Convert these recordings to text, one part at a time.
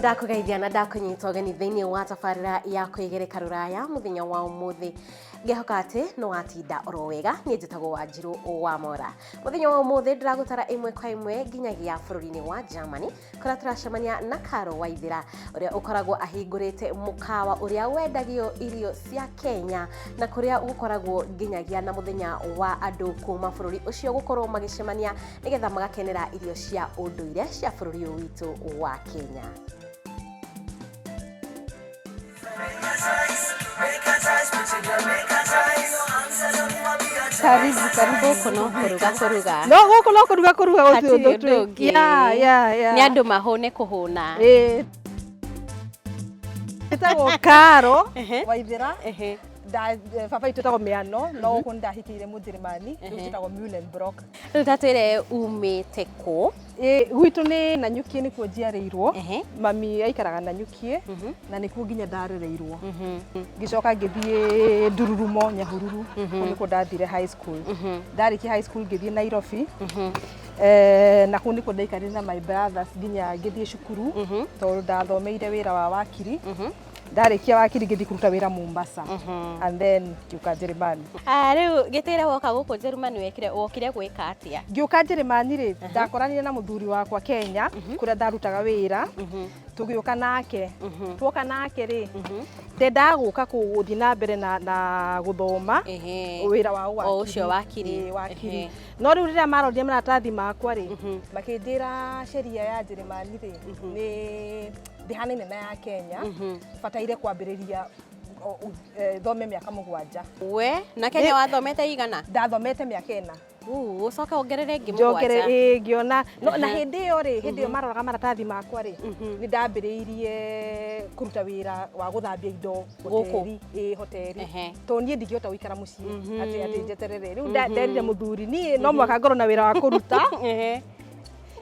Ndakũgeithia na ndakũnyita ũgeni thĩinĩ wa tabarĩra ya kwĩgereka rũraya mũthenya wa ũmũthĩ. Ngehoka atĩ nĩ watinda oro wega. Niĩ njĩtagwo Wanjirũ wa Mora. Mũthenya wa ũmũthĩ ndĩragũtara ĩmwe kwa ĩmwe nginyagia bũrũri-inĩ wa Germany kũrĩa tũracemania na Caro Waithera ũrĩa ũkoragwo ahingũrĩte mũkawa ũrĩa wendagio irio cia Kenya na kũrĩa gũkoragwo nginyagia na mũthenya wa andũ kuma bũrũri ũcio gũkorwo magĩcemania nĩgetha magakenera irio cia ũndũire cia bũrũri ũyũ witũ wa Kenya. Karibu, karibu. Gũkũ no kũruga kũruga. No gũkũ no kũruga kũruga gũtirĩ Hatirĩ ũndũ ũndũ ũngĩ. Yeah. Nĩ andũ mahũne kũhũna. Ĩĩ. Ĩtagwo Karo Waithera. Baba witũ etagwo Mĩano, no gũkũ nĩndahikĩire Mũnjĩrĩmani, rĩu njĩtagwo Mühlenbrock. Rĩu ta twĩre umĩte kũ? Ĩĩ, gwitũ nĩ Nanyuki nĩkuo njiarĩirwo. Mami aikaraga Nanyuki na nĩkuo nginya ndarereirwo. Ngĩcoka ngĩthiĩ Ndururumo Nyahururu, kũu nĩkuo ndathire high school. Ndarĩkia high school ngĩthiĩ Nairobi. Na kũu nĩkuo ndaikarire na my brothers nginya ngĩthiĩ cukuru tondũ ndathomeire wĩra wa wakiri. Ndarĩkia wakiri ngĩthiĩ kũruta wĩra Mombasa and then ngĩũka Njĩrĩmani. Ah, rĩu gĩtĩre woka gũkũ Njĩrĩmani wekire wokire gwĩka atĩa? Ngĩũka Njĩrĩmani rĩ, ndakoranire na mũthuri wakwa Kenya kũrĩa ndarutaga wĩra, tũgĩũka nake. Twoka nake rĩ, ndendaga gũka gũthiĩ na mbere na gũthoma wĩra wa ũwakiri. O ũcio wakiri. Ĩĩ, wakiri. No rĩu rĩrĩa marorire maratathi makwa rĩ, makĩnjĩra sheria ya Njĩrĩmani rĩ, nĩ ndĩhanaine na ya Kenya, bataire kwambĩrĩria thome mĩaka 7. We, na Kenya wathomete igana? Ndathomete mĩaka 4. Ũcoke wongerere ĩngĩ Njokere 7. ĩĩ ngĩona no na hĩndĩ ĩyo rĩ, hĩndĩ ĩyo maroraga maratathi makwa rĩ, nĩ ndambĩrĩirie kũruta wĩra wa gũthambia indo Gũkũ? hoteri, ĩĩ hoteri. Tondũ niĩ ndingĩhota gũikara mũciĩ atĩ njeterere. Rĩu nderire mũthuri niĩ no mũhaka ngorwo na wĩra wa kũruta.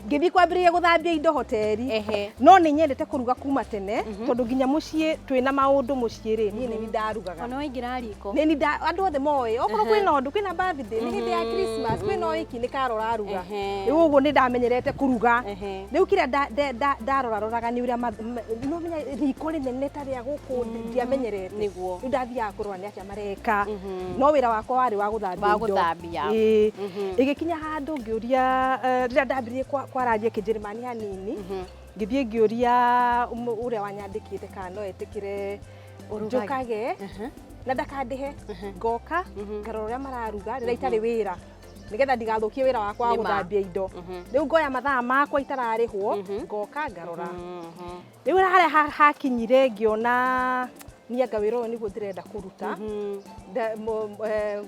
Ngĩthiĩ kwambĩrĩria gũthambia indo hoteri. No nĩ nyendete kũruga kuma tene tondũ nginya mũciĩ twĩna maũndũ mũciĩ rĩ, niĩ nĩ niĩ ndarugaga. Ona waingĩra riko. Nĩ niĩ andũ othe moĩ okorwo kwĩna ũndũ, kwĩna birthday, nĩ hĩndĩ ya Christmas, kwĩna ũhiki nĩ Karo ũraruga. Rĩu ũguo nĩ ndamenyerete kũruga. Rĩu kĩrĩa ndaroraroraga nĩ ũrĩa no menya riko rĩnene ta rĩa gũkũ ndiamenyerete. Nĩguo. Rĩu ndathiaga kũrora nĩ atĩa mareka. No wĩra wakwa warĩ wa gũthambia Wa indo. gũthambia. Ĩĩ. Ĩgĩkinya handũ ngĩũria, rĩrĩa ndambĩrĩirie kwarangia Kĩnjĩrĩmani hanini, ngĩthiĩ ngĩũria ũrĩa wanyandĩkĩte kana no etĩkĩre njũkage na ndakandĩhe, ngoka ngarora ũrĩa mararuga rĩrĩa itarĩ wĩra nĩgetha ndigathũkie wĩra wakwa wa gũthambia indo. Rĩu ngoya mathaa makwa itararĩhwo, ngoka ngarora. Rĩu harĩa hakinyire ngĩona niĩ anga wĩra ũyũ nĩguo ndĩrenda kũruta.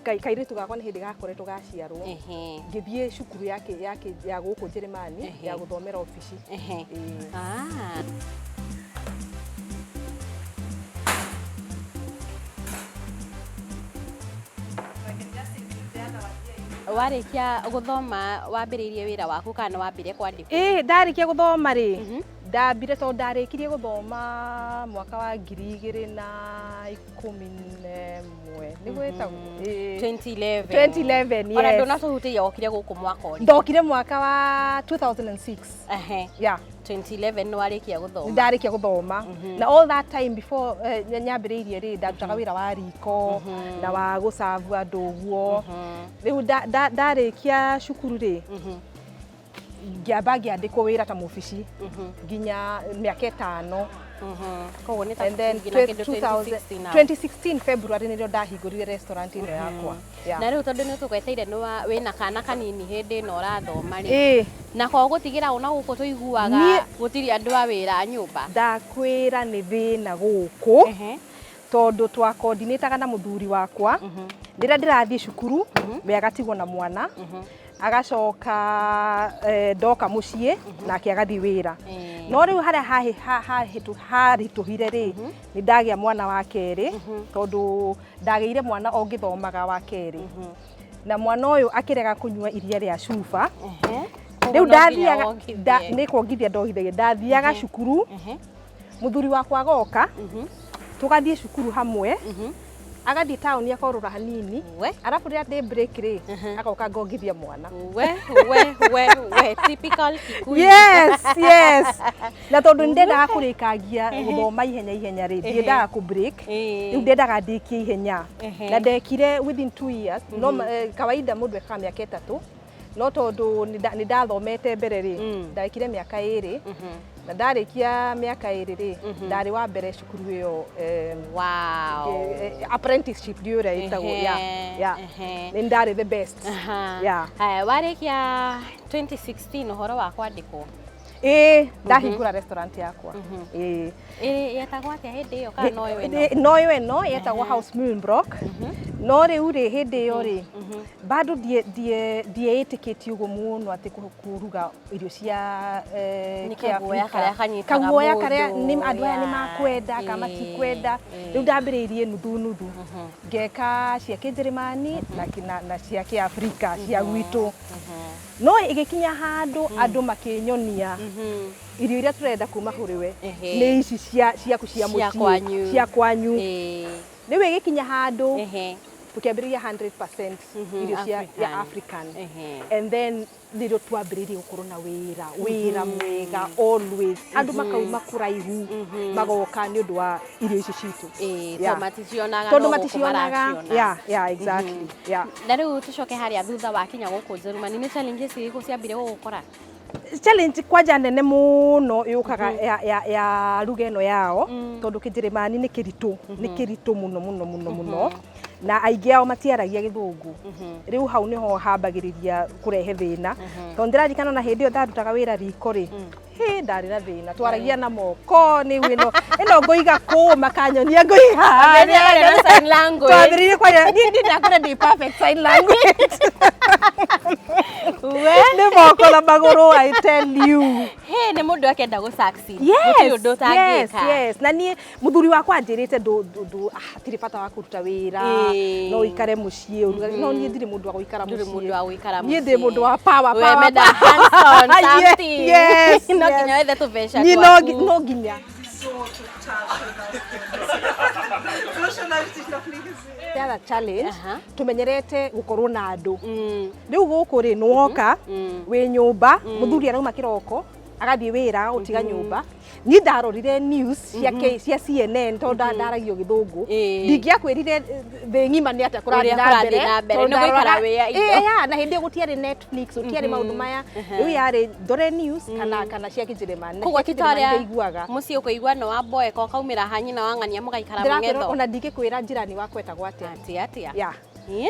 Kairĩtu gakwa nĩ hĩndĩ gakoretwo gaciarwo. Ngĩthiĩ cukuru ya gũkũ Njĩrĩmani ya gũthomera obici. Warĩkia gũthoma wambĩrĩirie wĩra waku kana wambire kwandĩkwo? Ĩĩ, ndarĩkia gũthoma rĩ, ndambire tondũ ndarĩkirie gũthoma mwaka wa 2011. Nĩguo ĩtagwo? Ĩĩ. 2011. 2011, yes. Ona ndũnatũhutĩria wokire gũkũ mwaka ũrĩkũ? Ndokire mwaka wa 2006. Yeah. 2011 nĩ warĩkia gũthoma. Ndarĩkia gũthoma. Na all that time before nyambĩrĩirie rĩ, ndarutaga wĩra wa riko na wa gũcabu andũ ũguo. Rĩu ndarĩkia cukuru rĩ, ngĩamba ngĩandĩkwo wĩra ta mũbici nginya mĩaka 5. Koguo nĩ ta And then nginya kĩndũ 2016 now. 2016 February nĩrĩo ndahingũrire restaurant ĩno yakwa. Yeah. Na rĩu tondũ nĩ ũtũgweteire wĩna kana kanini hĩndĩ ĩno ũrathoma rĩ. Ĩĩ. Na kwa gũtigĩra ona gũkũ tũiguaga gũtirĩ andũ a wĩra a nyũmba. Ndakwĩra nĩ thĩna gũkũ. Tondũ twakoordinataga na mũthuri wakwa. Rĩrĩa ndĩrathiĩ cukuru, we agatigwo na mwana. Agacoka ndoka mũciĩ nake agathiĩ wĩra. No rĩu harĩa haritũhire rĩ, nĩ ndagĩa mwana wa kerĩ, tondũ ndagĩire mwana o ngĩthomaga wa kerĩ. Na mwana ũyũ akĩrega kũnyua iria rĩa cuba. Rĩu ndathiaga nĩ kuongithia ndongithagia, ndathiaga cukuru, mũthuri wakwa agoka, tũgathiĩ cukuru hamwe. Agathiĩ taũni akorũra hanini. We. Arabu rĩrĩa ndĩ break rĩ, agoka ngongithia mwana. We we we we, typical Kikuyu. Yes, na tondũ nĩ ndendaga kũrĩkangia gũthoma ihenya ihenya rĩ, ndiendaga kũ break. Rĩu ndendaga ndĩkie ihenya. Na ndekire within 2 years. No kawaida mũndũ ekaga mĩaka 3, no tondũ nĩ ndathomete mbere rĩ, ndekire mĩaka 2. Na ndarĩkia mĩaka 2 rĩ, ndarĩ wa mbere cukuru ĩyo, apprenticeship ndiũ ũrĩa ĩtagwo. Yeah, nĩ ndarĩ the best. Yeah. Haya, warĩkia 2016, ũhoro wa kwandĩkwo? Ĩĩ, ndahingũra restaurant yakwa, ĩĩ. Ĩĩ, yetagwo atĩa hĩndĩ ĩyo, kana no ĩyo ĩno? No ĩyo ĩno yetagwo House Mühlenbrock. No rĩu rĩ, hĩndĩ ĩyo rĩ, bado ndieĩtĩkĩtie ũguo mũno atĩ kũruga irio cia Nĩ kaguoya Kĩafrika. Karĩa kanyitaga Kaguoya karĩa mũndũ, nĩ andũ aya nĩ makwenda kana matikwenda. Rĩu ndambĩrĩirie nuthu nuthu, ngeka cia Kĩnjĩrĩmani na cia Kĩafrika cia gwitũ. No ĩgĩkinya handũ andũ makĩnyonia irio iria tũrenda kuma kũrĩ we nĩ ici cia ciaku cia Cia mũciĩ, kwanyu. Cia kwanyu. Rĩu ĩgĩkinya handũ tũkĩambĩrĩria 100% irio cia African. Ya African. And then nĩrĩo twambĩrĩirie gũkorwo na wĩra mwega always, andũ makauma kũraihu magoka nĩ ũndũ wa irio ici citũ. Tondũ maticionaga Tondũ no gũkũ maticionaga. maraciona. Yeah, exactly, yeah. Na rĩu tũcoke harĩa thutha wakinya gũkũ Njĩrĩmani, nĩ challenges irĩkũ ciambire gũgũkora? Challenge kwanja nene mũno yũkaga ya ruga ĩno yao, tondũ Kĩnjĩrĩmani nĩ kĩritũ, nĩ kĩritũ mũno mũno mũno mũno, na aingĩ ao matiaragia Gĩthũngũ. Rĩu hau nĩho hambagĩrĩria kũrehe thĩna, tondũ ndĩraririkana na hĩndĩ ĩyo ndarutaga wĩra riko rĩ, hĩ, ndarĩ na thĩna, twaragia na moko. Nĩ ĩno ĩno ngũiga kũ, makanyonia ngũiga. Wambĩrĩria na sign language. Twambĩrĩirie kwaria, niĩ ndakora ndĩ perfect sign language. We. Nĩ moko na magũrũ, I tell you. Hĩ, nĩ mũndũ akenda gũ succeed. Yes, Gũtirĩ ũndũ ũtangĩka. Yes. Na niĩ mũthuri wakwa anjĩrĩte ndũ hatirĩ bata wa kũruta wĩra, no ũikare mũciĩ ũrugage. No niĩ ndirĩ mũndũ wa gũikara Ndũrĩ mũciĩ. Mũndũ wa gũikara Niĩ ndĩ mũciĩ. mũndũ wa power, We power, menda power. hands on Yes, something. yes, No yes. nginya wethe tũbeca Niĩ no twaku. no nginya. So total schön aus. So schön habe ich dich noch nie gesehen. The other challenge, tumenyerete gukorwo na andu. Riu guku ri, nĩwoka wĩ nyũmba, mũthuri arauma kĩroko agathiĩ wĩra, agũtiga nyũmba. Niĩ ndarorire news cia CNN, tondũ ndaragio Gĩthũngũ. Ndingĩakwĩrire thĩ ng'ima nĩ atĩa kũrathiĩ Ũrĩa na kũrathiĩ mbere, na mbere, tondũ nĩ gũikara ndaroraga- wĩ idle. Ĩĩ, ya, na hĩndĩ ĩyo gũtiarĩ Netflix, gũtiarĩ maũndũ maya. Rĩu yarĩ ndore news kana cia Kĩnjĩrĩmani, na Koguo cia ti ta Kĩnjĩrĩmani ũrĩa ndaiguaga. Mũciĩ ũkũigua no wamboeka ũkaumĩra ha nyina wa ng'ania mũgaikara Ndĩrakwĩra, mũng'etho. ona ndingĩkwĩra njirani wakwa etagwo atĩa. Atĩa atĩa? Ya.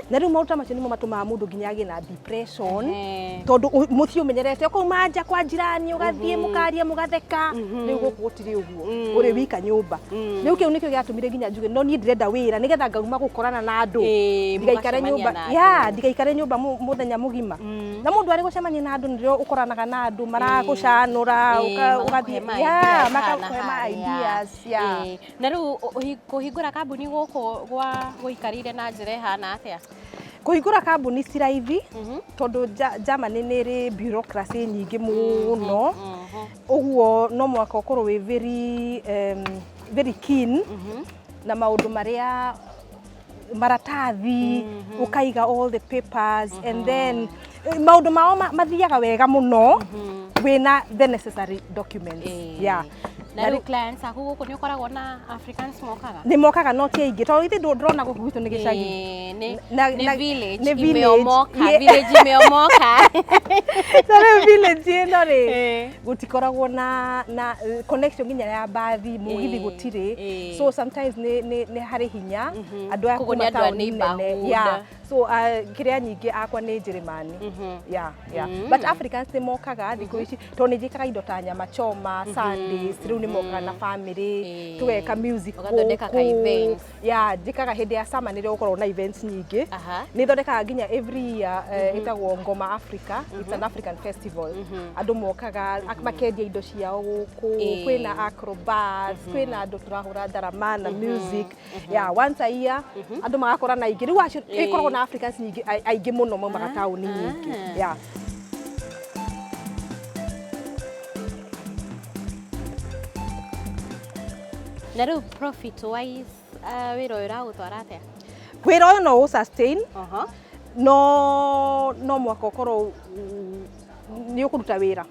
Na rĩu maũndũ ta macio nĩmo matũmaga mũndũ nginya agĩe na depression, Ehe. tondũ mũciĩ ũmenyerete ũkauma nja kwa jirani, ũgathiĩ mũkaria, mũgatheka. Rĩu gũkũ gũtirĩ ũguo, ũrĩ wika nyũmba. Rĩu kĩu nĩkĩo gĩatũmire nginya njuge no niĩ ndĩrenda wĩra nĩgetha ngauma gũkorana na andũ, ndigaikare mũgacemania nyũmba. Na andũ. Ya, ndigaikare nyũmba mũthenya mũgima. Na mũndũ arĩ gũcemania na andũ nĩrĩo ũkoranaga na andũ maragũcanũra, Magakũhe ũgathiĩ ma ya ideas makakũhe haha ma na harĩa. ideas ya. Na rĩu kũhingũra kambuni gũkũ gwa gũikarire na njĩra ĩhana atĩa? Kũhingũra kambuni ci raithi, tondũ Germany nĩ ĩrĩ bureaucracy nyingĩ mũno. Ũguo no mũhaka ũkorwo wĩ very keen na maũndũ marĩa maratathi, ũkaiga all the papers, and then maũndũ mao mathiaga wega mũno wĩna the necessary documents. Yeah. Na rĩu clients aku gũkũ nĩ ũkoragwo na Africans mokaga? Nĩ mokaga, no ti aingĩ, tondũ ithe ndũrona gũkũ gwitũ nĩ gĩcagi. Nĩ nĩ village nĩ village. imeomoka, village imeomoka. Na rĩu village ĩno rĩ, gũtikoragwo na connection nginya ya mbathi, mũgithi gũtirĩ. So sometimes nĩ harĩ hinya andũ aya Koguo kuma nĩ andũ a taũni nene. neighborhood. Yeah. So kĩrĩa nyingĩ akwa nĩ Njĩrĩmani. Yeah. But Africans nĩ mokaga thikũ ici, tondũ nĩ njĩkaga indo ta nyama choma Sundays. Rĩu nĩ mokaga na family, tũgeka music Ũgathondeka ka gũkũ. Events. Yeah, njĩkaga hĩndĩ ya summer, nĩrĩo gũkoragwo na events nyingĩ. Nĩ thondekaga nginya every year, ĩtagwo Ngoma Africa. It's an African festival. Andũ mokaga makendia indo ciao gũkũ. Kwĩna acrobats, kwĩna andũ tũrahũra ndarama na music. Yeah, once a year andũ magakorana aingĩ. Rĩu acio ĩkoragwo na Africans nyingĩ, aingĩ mũno maumaga taũni nyingĩ. Yeah. Na rĩu profit wise, wĩra ũyũ ũragũtwara atĩa? Wĩra ũyũ no ũ sustain. No mwaka ũkorwo nĩ ũkũruta wĩra,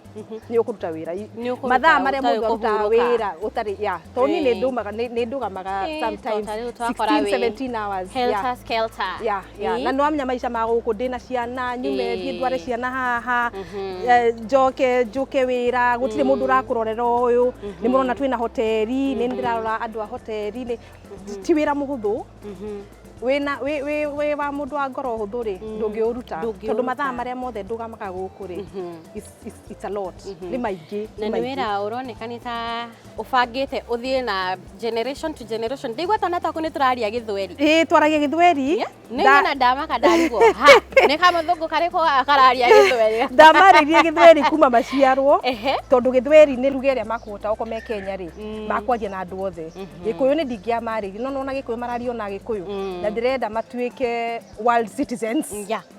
nĩ ũkũruta wĩra. Nĩ ũkũruta Mathaa marĩa ũtarĩ mũndũ arutaga kũhurũka. wĩra ũtarĩ ya tondũ niĩ nĩ ndũgamaga sometimes to ta rĩu twakora 16 wĩ 17 hours, yeah. Helter skelter. Yeah. Na nĩ wamenya maica ma gũkũ, ndĩna ciana, nyume thiĩ ndware ciana haha, njoke njũke wĩra, gũtirĩ mũndũ ũrakũrorera. Ũyũ nĩ mũrona twĩna hoteri, nĩ ndĩrarora andũ a hoteri, nĩ ti wĩra mũhũthũ. Wĩna wĩ wa mũndũ wa ngoro hũthũ rĩ, ndũngĩũruta. Ndũngĩũruta. Tondũ mathaa marĩa mothe ndũgamaga gũkũ rĩ, it's a lot, nĩ maingĩ. Na nĩ maingĩ. wĩra ũroneka nĩ ta ũbangĩte ũthiĩ na generation to generation. Ndaigua twana twaku nĩ tũraria Gĩthweri. Ĩĩ, twaragia Gĩthweri. Nĩ nyona ndamaka ndarigwo ha nĩ kamũthũngũ karĩkũ kararia Gĩthweri. Ndamarĩirie Gĩthweri kuma maciarwo, tondũ Gĩthweri nĩ ruga ĩrĩa makũhota okorwo me Kenya rĩ, makwaria na andũ othe. Gĩkũyũ nĩ ndingĩamarĩirie, no nona Gĩkũyũ mararia ona Gĩkũyũ, na ndĩrenda matuĩke world citizens.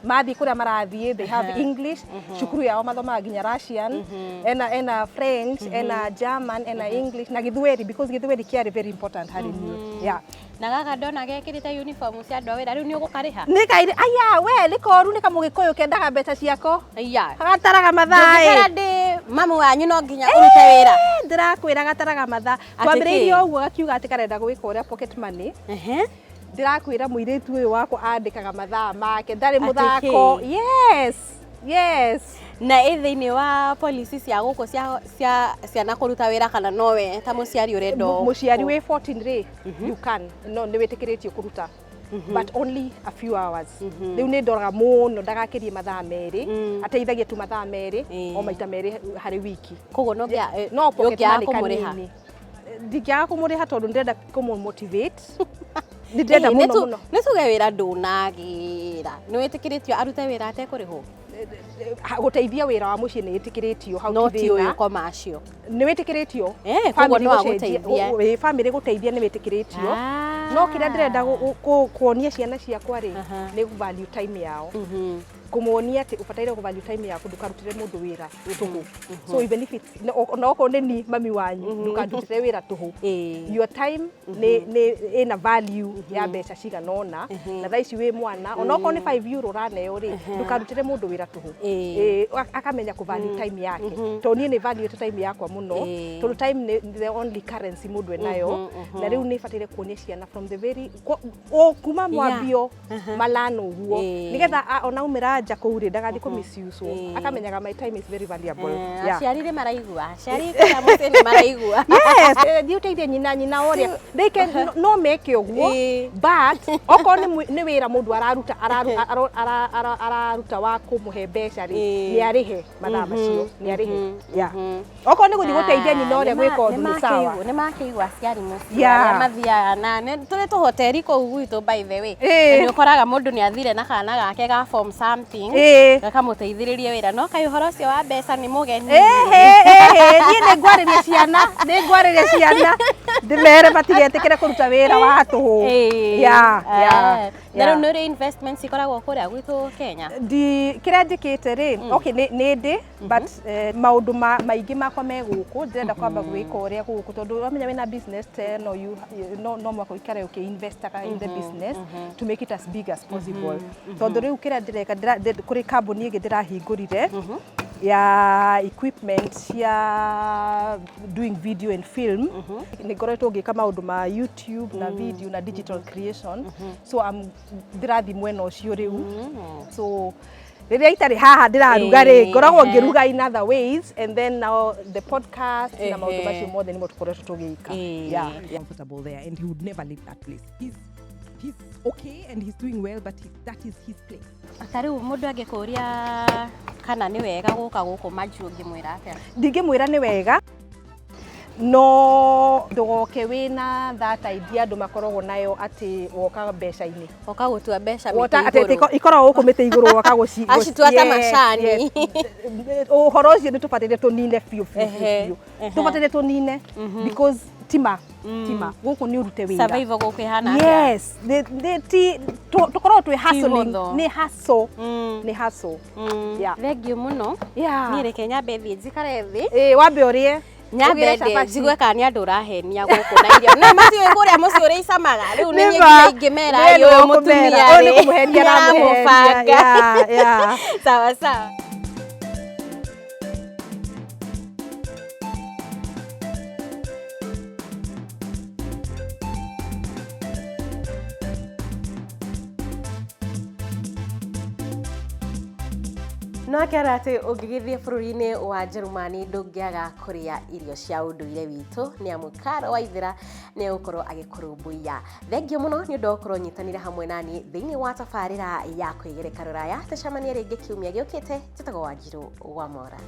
Mathiĩ kũrĩa marathiĩ, they have English cukuru yao, mathomaga nginya Russian, ena French, ena German, ena English na Gĩthweri, because Gĩthweri kĩarĩ very important harĩ niĩ, yeah. Na gaka ndona gekĩrĩte uniform cia andũ a wĩra, rĩu nĩ ũgũkarĩha? Nĩ kairĩ aya, we nĩ koru, nĩ kamũgĩkũyũ kendaga mbeca ciako. Iya. Gataraga mathaa. Ndũngĩkora ndĩ mamu wanyu no nginya ũrute wĩra. Ndĩrakwĩra gataraga mathaa. Atĩ Twambĩrĩirie kĩ? ũguo gakiuga atĩ karenda gwĩka ũrĩa pocket money. Ndĩrakwĩra mũirĩtu ũyũ wakwa andĩkaga mathaa make, ndarĩ Atĩ mũthako. kĩ? Yes. Na ĩ thĩinĩ wa policy cia gũkũ cia ciana kũruta wĩra, kana nowe ta mũciari ũrenda? Mũciari wĩ 14 rĩ, you can, no nĩ wĩtĩkĩrĩtio kũruta, but only a few hours. Rĩu nĩ ndoraga mũno ndagakĩrie mathaa 2, ateithagie tu mathaa 2, o maita 2 harĩ wiki. Koguo no nginya No pocket ndũngĩaga money kũmũrĩha. kanini. Ndingĩaga kũmũrĩha tondũ ndĩrenda kũmũ-motivate, nĩ ndĩrenda mũno mũno. Nĩ tuge wĩra ndũnagĩra, nĩ wĩtĩkĩrĩtio arute wĩra atekũrĩhwo? Gũteithia wĩra wa mũciĩ nĩ ĩtĩkĩrĩtio hau. No ti ti ũyũ thĩna. Commercial. Nĩ wĩtĩkĩrĩtio. Eh, koguo Family no gũcenjia- agũteithie. Family gũteithia nĩ wĩtĩkĩrĩtio, no kĩrĩa ndĩrenda kuonia ciana ciakwa rĩ, nĩ value time yao, kũmuonia atĩ ũbataire kũ value time yaku, ndũkarutĩre mũndũ wĩra tũhũ. So even if it's ona okorwo nĩ ni mami wanyu, ndũkandutĩre wĩra tũhũ. Your time nĩ ĩna value ya mbeca cigana ũna, na thaa ici wĩ mwana, ona okorwo nĩ €5 ũraneo rĩ, ndũkarutĩre mũndũ wĩra tũhũ. Akamenya kũ value time yake, tondũ niĩ nĩ value time yakwa mũno, tondũ time nĩ the only currency mũndũ enayo. Na rĩu nĩ bataire kuonia ciana from the very o kuma mwambio malano ũguo, nĩgetha ona aumĩra nja kũu rĩ, ndagathiĩ kũ misuse, akamenyaga my time is very valuable. Yeah. Aciari nĩ maraigua, aciari kũrĩa mũciĩ nĩ maraigua. Yes, thiĩ ũteithie nyina ũrĩa they can, no meke ũguo, but okorwo nĩ wĩra mũndũ araruta araruta wa kũmũhe mbeca rĩ, nĩ arĩhe mathaa macio, nĩ arĩhe. Yeah. Okorwo nĩ gũthiĩ gũteithia nyina ũrĩa gwĩka ũndũ, nĩ sawa. Nĩ makĩigua aciari mũciĩ Yeah. arĩa mathiaga na tũrĩ tũhoteri kũu gwitũ, by the way. Na nĩ ũkoraga mũndũ nĩ athire na kana gake ga form something, gakamũteithĩrĩria wĩra, no kaĩ ũhoro ũcio wa mbeca nĩ mũgeni. Ehe, ehe, niĩ nĩ ngwarĩria ciana, nĩ ngwarĩria ciana ndĩmere matigetĩkĩre kũruta wĩra wa tũhũ. Yeah. Na rĩu nĩ ũrĩ investments ikoragwo kũrĩa gwitũ Kenya? Ndi kĩrĩa njĩkĩte rĩ, okay, nĩ ndĩ, but maũndũ maingĩ makwa me gũkũ. Ndĩrenda kwamba gwĩka ũrĩa gũkũ, tondũ wamenya wĩna business ta ĩno, no mũhaka ũikare ũkĩ-investaga in the business to make it as big as possible, tondũ rĩu kĩrĩa ndĩreka, kũrĩ kambuni ĩngĩ ndĩrahingũrire ya equipment cia doing video and film. Nĩ ngoretwo ngĩka maũndũ ma YouTube na video na digital creation, so ndĩrathiĩ mwena ũcio rĩu. So rĩrĩa itarĩ haha ndĩraruga rĩ, ngoragwo ngĩruga in other ways, and then now the podcast na maũndũ macio mothe nĩmo tũkoretwo tũgĩka. Yeah. Comfortable there and he would never leave that place. He's okay and he's doing well, but that is his place. Ta rĩu mũndũ angĩkũria kana nĩ wega gũka gũkũ Majuu, ũngĩmwĩra atĩa? Ndingĩmwĩra nĩ wega, no ndũgoke wĩna that idea andũ makoragwo nayo atĩ woka mbeca-inĩ. Oka gũtua mbeca Wota mĩtĩ atĩ igũrũ. Ikoragwo gũkũ mĩtĩ igũrũ, woka gũci Acitua ta Yes, macani. yes. Ũhoro ũcio nĩ tũbataire tũnine biũ biũ biũ biũ. Tũbataire tũnine, because tima gũkũ nĩ ũrute wĩra. Survival gũkũ ĩhana atĩa? Yes, ti tũkoragwo twĩ hustling. Hũthũ. Nĩ hustle, nĩ hustle. Yeah. Thengiũ mũno. Niĩ reke nyambe thiĩ njikare thĩ. Ĩ, wambe ũrĩe. Nyambe Ũgĩre ndĩ cabaci. njigue kana nĩ andũ ũrahenia gũkũ na irio na matiũĩ kũrĩa mũciĩ ũrĩa icamaga rĩu nĩ Nĩ niĩ ma. nginya ingĩmera Nĩ ũyũ ũkũmera. mũtumia Ũyũ rĩ nĩ kũmũhenia aramũhenia. nĩaramũbanga. Yeah. Sawa sawa. No akera atĩ ũngĩgĩthiĩ bũrũri-inĩ wa Njerumani ndũngĩaga kũrĩa irio cia ũndũire witũ nĩ amu Caro Waithera nĩ egũkorwo agĩkũrũmbũiya. Thengiũ mũno nĩ ũndũ wa gũkorwo ũnyitanĩire hamwe naniĩ thĩinĩ wa tabarĩra ya kwĩgereka rũraya. Tũcemanie rĩngĩ kiumia gĩũkĩte. Njĩtagwo Wanjirũ wa Mora.